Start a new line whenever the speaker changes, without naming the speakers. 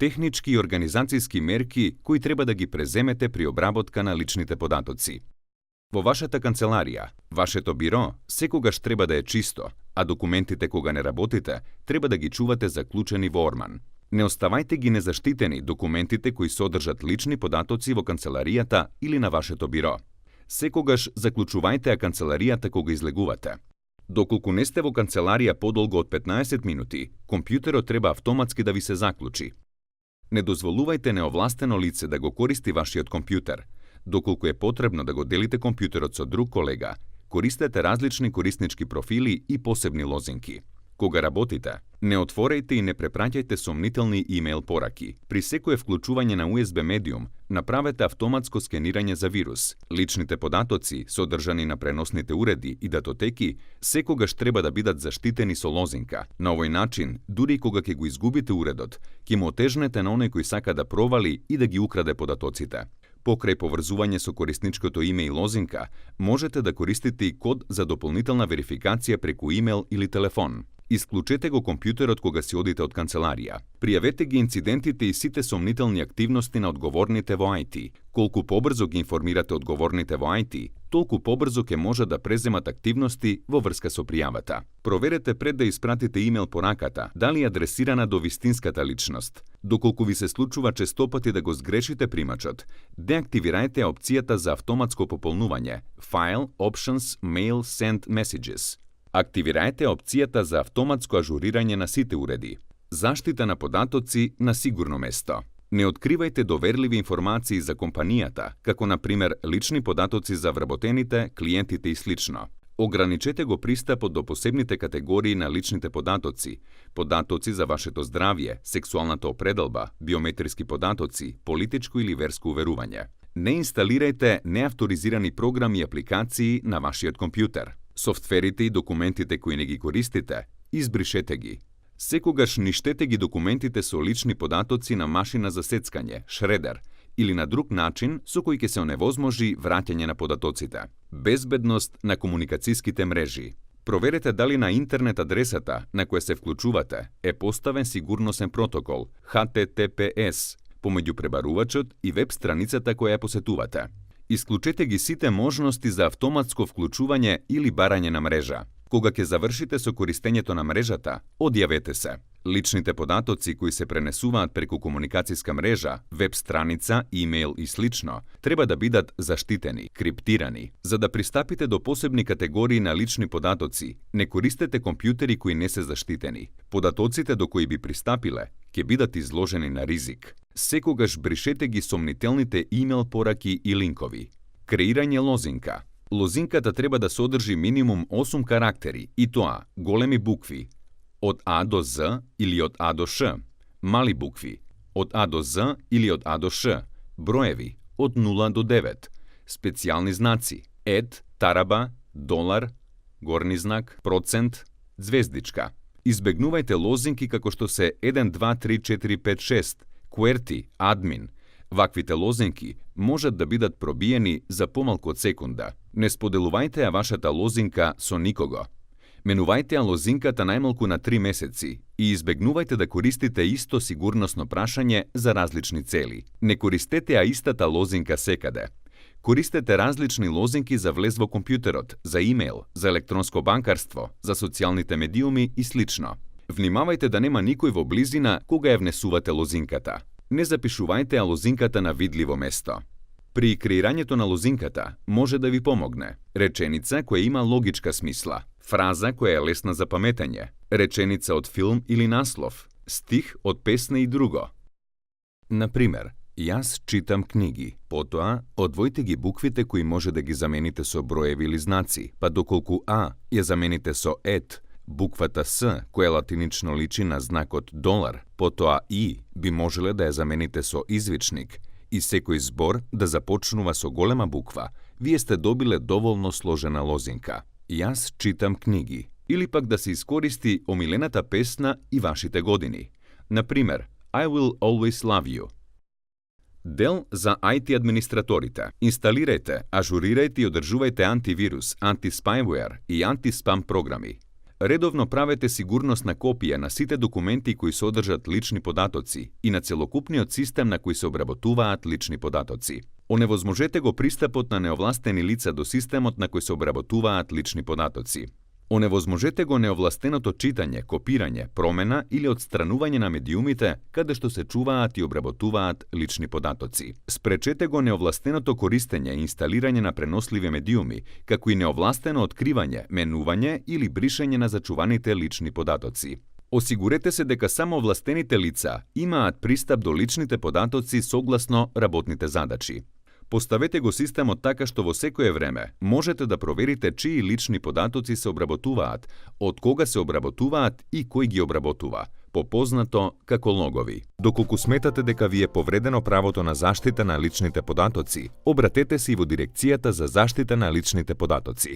Технички и организацијски мерки кои треба да ги преземете при обработка на личните податоци. Во вашата канцеларија, вашето биро, секогаш треба да е чисто, а документите кога не работите, треба да ги чувате заклучени во орман. Не оставајте ги незаштитени документите кои содржат лични податоци во канцеларијата или на вашето биро. Секогаш заклучувајте ја канцеларијата кога излегувате. Доколку не сте во канцеларија подолго од 15 минути, компјутерот треба автоматски да ви се заклучи. Не дозволувајте неовластено лице да го користи вашиот компјутер. Доколку е потребно да го делите компјутерот со друг колега, користете различни кориснички профили и посебни лозинки. Кога работите, не отворејте и не препраќајте сомнителни имејл пораки. При секое вклучување на USB медиум, направете автоматско скенирање за вирус. Личните податоци, содржани на преносните уреди и датотеки, секогаш треба да бидат заштитени со лозинка. На овој начин, дури и кога ќе го изгубите уредот, ќе му отежнете на оној кој сака да провали и да ги украде податоците. Покрај поврзување со корисничкото име и лозинка, можете да користите и код за дополнителна верификација преку имејл или телефон. Исклучете го компјутерот кога си одите од канцеларија. Пријавете ги инцидентите и сите сомнителни активности на одговорните во IT. Колку побрзо ги информирате одговорните во IT, толку побрзо ќе може да преземат активности во врска со пријавата. Проверете пред да испратите имејл пораката, дали е адресирана до вистинската личност. Доколку ви се случува честопати да го сгрешите примачот, деактивирајте опцијата за автоматско пополнување File, Options, Mail, Send Messages. Активирајте опцијата за автоматско ажурирање на сите уреди. Заштита на податоци на сигурно место. Не откривајте доверливи информации за компанијата, како на пример лични податоци за вработените, клиентите и слично. Ограничете го пристапот до посебните категории на личните податоци, податоци за вашето здравје, сексуалната определба, биометриски податоци, политичко или верско уверување. Не инсталирајте неавторизирани програми и апликации на вашиот компјутер. Софтверите и документите кои не ги користите, избришете ги. Секогаш ништете ги документите со лични податоци на машина за сецкање, шредер, или на друг начин со кој ќе се оневозможи враќање на податоците. Безбедност на комуникацијските мрежи. Проверете дали на интернет адресата на која се вклучувате е поставен сигурносен протокол HTTPS помеѓу пребарувачот и веб страницата која ја посетувате. Исклучете ги сите можности за автоматско вклучување или барање на мрежа. Кога ќе завршите со користењето на мрежата, одјавете се. Личните податоци кои се пренесуваат преку комуникацијска мрежа, веб страница, имејл и слично, треба да бидат заштитени, криптирани. За да пристапите до посебни категории на лични податоци, не користете компјутери кои не се заштитени. Податоците до кои би пристапиле ќе бидат изложени на ризик. Секогаш бришете ги сомнителните имејл пораки и линкови. Креирање лозинка. Лозинката треба да содржи минимум 8 карактери, и тоа големи букви, од А до З или од А до Ш, мали букви, од А до З или од А до Ш, броеви, од 0 до 9, специјални знаци, ед, тараба, долар, горни знак, процент, звездичка. Избегнувајте лозинки како што се 1, 2, 3, 4, 5, 6, QWERTY, админ. Ваквите лозинки можат да бидат пробиени за помалку од секунда. Не споделувајте ја вашата лозинка со никого. Менувајте ја лозинката најмалку на 3 месеци и избегнувајте да користите исто сигурносно прашање за различни цели. Не користете ја истата лозинка секаде. Користете различни лозинки за влез во компјутерот, за имејл, за електронско банкарство, за социјалните медиуми и слично. Внимавајте да нема никој во близина кога ја внесувате лозинката. Не запишувајте ја лозинката на видливо место. При креирањето на лозинката може да ви помогне реченица која има логичка смисла, фраза која е лесна за паметење, реченица од филм или наслов, стих од песна и друго. Например, јас читам книги. Потоа, одвојте ги буквите кои може да ги замените со броеви или знаци, па доколку А ја замените со ет, буквата С, која латинично личи на знакот долар, потоа И би можеле да ја замените со извичник, и секој збор да започнува со голема буква, вие сте добиле доволно сложена лозинка. Јас читам книги. Или пак да се искористи омилената песна и вашите години. Например, I will always love you. Дел за IT администраторите. Инсталирајте, ажурирајте и одржувајте антивирус, антиспyware и антиспам програми. Редовно правете сигурносна копија на сите документи кои содржат лични податоци и на целокупниот систем на кој се обработуваат лични податоци. Оневозможете го пристапот на неовластени лица до системот на кој се обработуваат лични податоци. Оневозможете го неовластеното читање, копирање, промена или отстранување на медиумите каде што се чуваат и обработуваат лични податоци. Спречете го неовластеното користење и инсталирање на преносливи медиуми, како и неовластено откривање, менување или бришење на зачуваните лични податоци. Осигурете се дека само овластените лица имаат пристап до личните податоци согласно работните задачи. Поставете го системот така што во секое време можете да проверите чии лични податоци се обработуваат, од кога се обработуваат и кој ги обработува, попознато како логови. Доколку сметате дека ви е повредено правото на заштита на личните податоци, обратете се и во Дирекцијата за заштита на личните податоци.